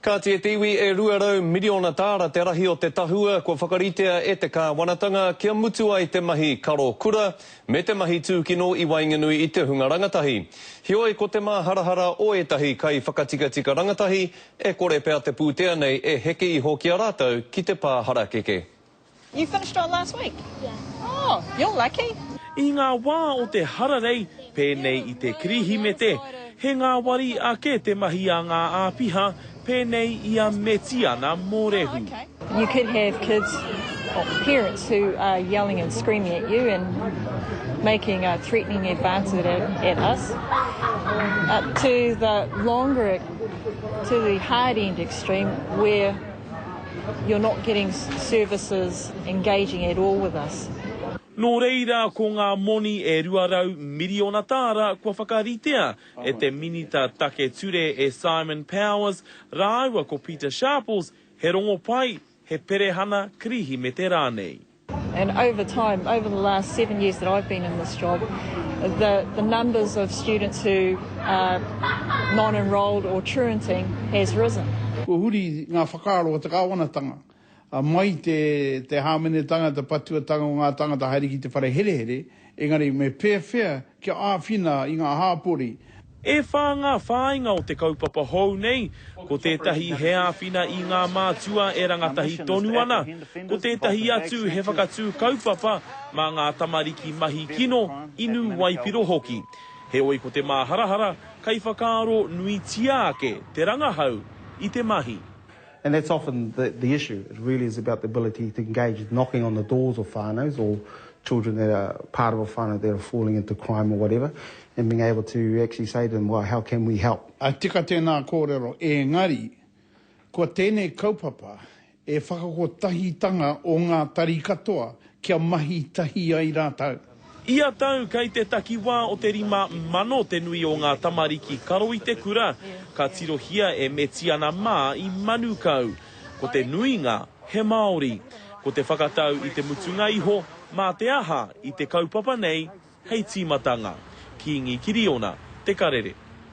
Kāti e te iwi e 200 miriona tāra te rahi o te tahua kua whakaritea e te kāwanatanga kia mutu ai te mahi karo kura me te mahi tūkino i waenganui i te hunga rangatahi. Heoi ko te māharahara o ētahi kaiwhakatikatika rangatahi e kore pea te pūtea nei e heke iho ki a rātou ki te pā harakeke. You finished on last week? Yeah. Oh, you're lucky. I ngā wā o te hararei, pēnei i te Kirihimete, he ngāwari ake te mahi a ngā āpiha, pēnei i a Metiana Mōrehu. You could have kids or parents who are yelling and screaming at you and making threatening advances at us, to the longer, to the hard end extreme where You're not getting services engaging at all with us. Nō reira, ko ngā moni e 200 miriona tāra kua whakaritea e te Minita Take Ture e Simon Powers rāua ko Pita Sharples he rongopai, he perehana Kirihimete rānei. And over time, over the last seven years that I've been in this job, the, the numbers of students who are non-enrolled or truanting has risen. Kua huri ngā whakaaro o te kāwanatanga, mai te, te hāmenetanga, te patuatanga o ngā tāngata haere ki te whare herehere, engari me pēwhea kia āwhina i ngā hāpori. E whā ngā whāinga o te kaupapa hou nei, ko tētahi he āwhina i ngā mātua e rangatahi tonu ana, ko tētahi atu he whakatū kaupapa mā ngā tamariki mahi kino, inu waipiro hoki. Heoi ko te māharahara, kei whakaaro nuitia ake te rangahau i te mahi. And that's often the, the issue. It really is about the ability to engage, knocking on the doors of whānaus or children that are part of a whānau that are falling into crime or whatever, and being able to actually say to them, well, how can we help? I tika tēnā kōrero, engari, kua tēnei kaupapa e whakakotahitanga o ngā tari katoa kia mahi tahi ai rātou. Ia tau kei te takiwā o te 5,000 te nui o ngā tamariki karo i te kura, ka tirohia e Metiana mā i Manukau. Ko te nuinga he Māori. Ko te whakatau i te mutunga iho, mā te aha i te kaupapa nei hei tīmatanga. Kīngi Kiriona, Te Karere.